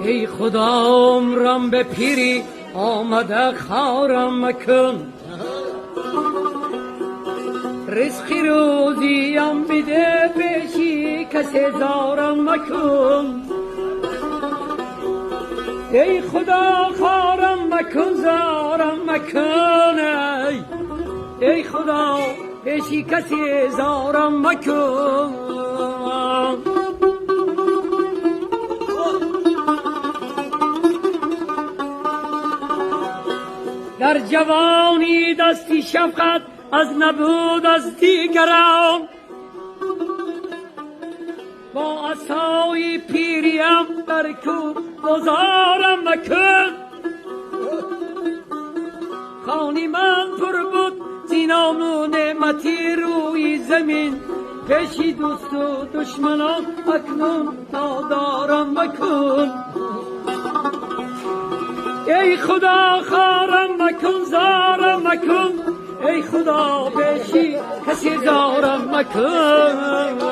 Эй Худо, умрам ба пирӣ омада хорам макун, ризқу рӯзиям бидеҳ, пеши касе зорам макун. Эй Худо, хорам макун, зорам макун, эй Худо, пеши касе зорам макун. Дар ҷавонӣ дасти шафқат аз набуд аз дигарон, бо асои пириям дар кӯ бозорам макун. Хони ман пур буд зи нону неъмати рӯи замин, пеши дӯсту душманон акнун нодорам макун. Эй Худо, хорам макун, зорам макун, эй Худо, пеши касе зорам макун.